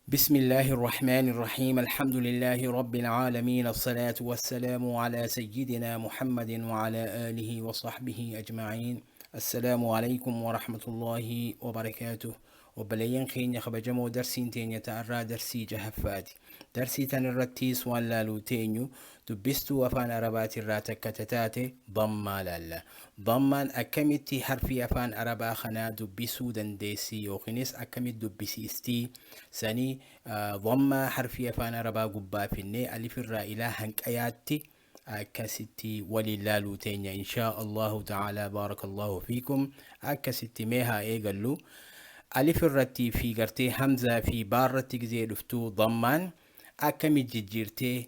بسم الله الرحمن الرحيم. الحمد لله رب العالمين، الصلاة والسلام على سيدنا محمد وعلى آله وصحبه أجمعين. السلام عليكم ورحمة الله وبركاته. Obboleeyyan keenya kabajamoo, darsiin teenya ta'arraa darsii jahaffaati. Darsii tanirrattiis waan laaluu teenyu dubbistuu afaan arabaatirraa takka taate dammaa laalla. Dammaan akkamitti harfii afaan arabaa kanaa dubbisuu dandeessi yookiinis akkamitti dubbisiistii sanii, dammaa harfii afaan arabaa gubbaa finnee alifirraa ilaa hanqayaatti akkasitti waliin laaluu teenya, inshaa Allahu ta'ala. Baarakallahu fiikum. Akkasitti mee haa eegallu. Alif irratti fi gartee hamzaa fi baarratti gizee dhuftuu dammaan akkamitti jijjiirtee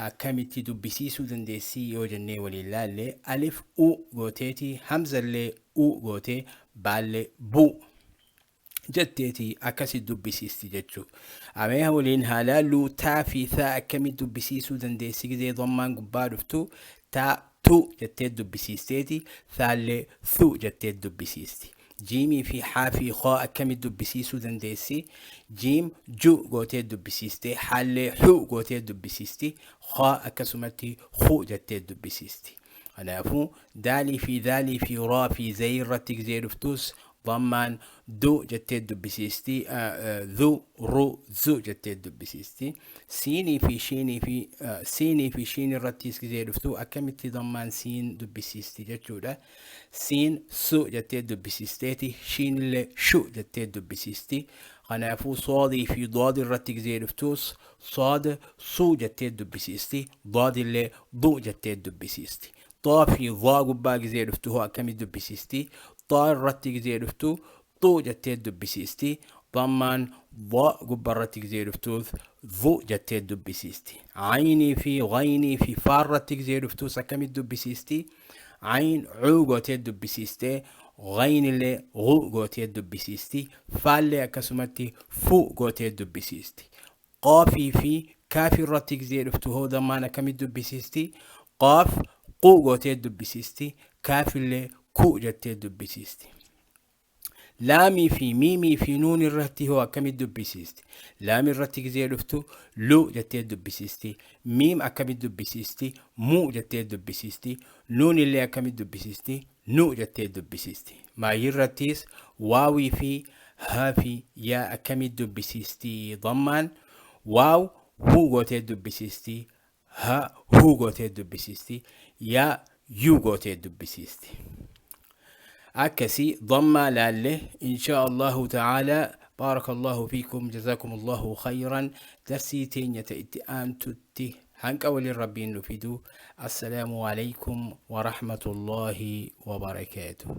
akkamitti dubbisiisuu dandeessii yoo jennee waliin laalle, alif u gooteeti, hamzallee u gootee, baallee bu jetteeti akkasitti dubbisiisti jechuu. Amee waliin haa laallu. Taa fi thaa akkamitti dubbisiisuu dandeessi gizee dammaan gubbaa dhuftu? Taa tu jettee dubbisiisteeti, thaallee thu jettee dubbisiisti. Jiimii fi haa fi koo akkamitti dubbisiisuu dandeessi? Jiim ju gootee dubbisiiste, haallee hu gootee dubbisiisti, koo akkasumatti hu jettee dubbisiisti. Kanaafuu daalii fi daalii fi raa fi zayii irratti gizee dhuftus dammaan du jettee dubbisiisti, dhu, ru, zu jettee dubbisiisti. Siinii fi shiinii fi siinii fi shiin irrattis gizee dhuftu akkamitti dammaan siin dubbisiisti jechuudha. Siin su jettee dubbisiisteeti, shiinillee shu jettee dubbisiisti. Kanaafuu soodii fi doodi irratti gizee dhuftus sood su jettee dubbisiisti, doodillee du jettee dubbisiisti. Xaa fi dhaa gubbaa gizee dhuftu hoo akkamitti dubbisiisti? Xaa irratti gizee dhuftu xu jettee dubbisiisti. Dammaan dha gubbaa irratti gizee dhuftuus dhu jettee dubbisiisti. Aynii fi ghaynii fi faa irratti gizee dhuftus akkamitti dubbisiisti? Ayn cuu gootee dubbisiistee, ghaynillee ghu gootee dubbisiisti, faallee akkasumatti fu gootee dubbisiisti. Qaafii fi kaafii irratti gizee dhuftu hoo dammaan akkamitti dubbisiisti? Qaaf qu gootee dubbisiisti, kaafillee ku jettee dubbisiisti. Laamii fi miimii fi nuun irratti hoo akkamitti dubbisiisti? Laamii irratti gizee dhuftu lu jettee dubbisiisti. Miim akkamitti dubbisiisti? Mu jettee dubbisiisti. Nuun illee akkamitti dubbisiisti? Nu jettee dubbisiisti. Maayii irrattis waawii fi haa fi yaa akkamitti dubbisiisti dammaan? Waaw wu gootee dubbisiisti. Ha hu gootee dubbisiisti. Yaa yu gootee dubbisiisti. Akkasii dammaa laalle, inshaa Allahu ta'ala. Baarakallahu fiikum, jazakumullahu khayran. Darsii teenya ta itti aantutti hanqa waliin rabbiin nu fidu. Assalaamu alaykum wa rahmatullahi wa barakaatuh.